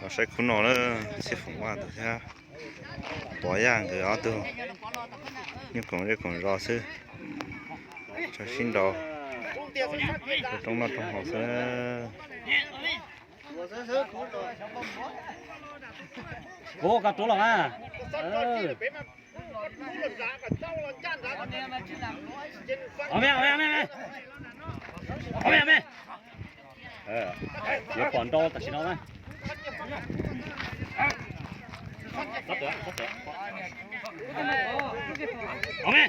Saib khub no na, Xib Foom Vaj tus thiab Pov Yaj nkawd ob tug nyuj koom zej koom zos xwb, tso sib nraus rau roob noj roob haus xwb. Kuv koj rub los na. Ov me, ov me, ov me, ov me. Yuav pom nrau tam sim no na. Ov me.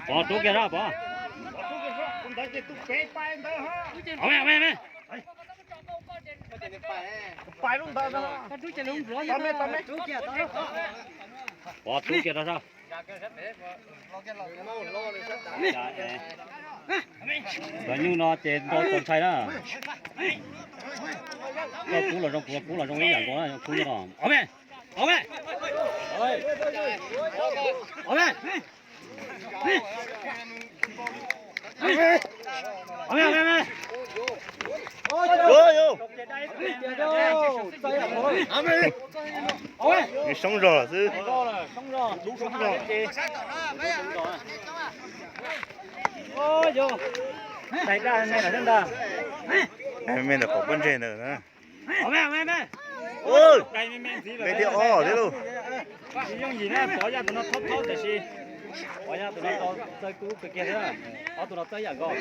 Pov, rub kiag na Pov. Ov me, ov me, ov me. Pov, rub kiag rau sab. Cov nyuj no ces nrau txaus ntshai na. Koj kub los zoo, kuv kub los zoo ib yam nkaus na, kub no. Ov me, ov me, ov me. Soob zog xwb. Me ntawm qhov pob ntseg ntawd na. Me thiab ob thiab lauj. Tsis yooj yim na, Pov Yaj tus no thaub thaub tiam sis Pov Yaj tus no tau txawj kub kawg kiag thiab. Ob tug no txawj yam nkaus.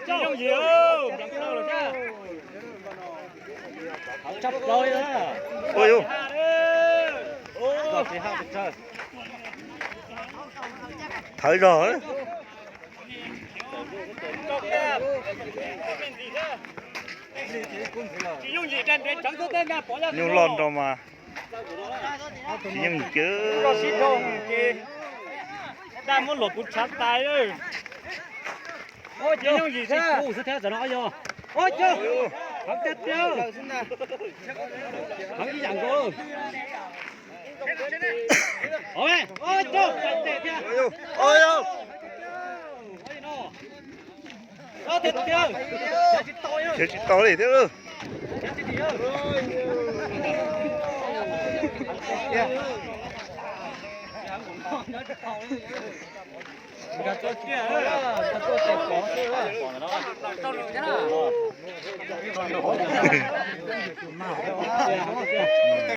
Tsis yooj yim, tshaj plaws li na. Thawv zog. Nyuj loj nrau mas tsis yooj yim. Daj muab luam kuv tshav tais. Tsis yooj yim xwb thiab tam no yog. Heev tiag tiag. Heev ib yam nkaus. Khiav tsis tau li thiab lauj.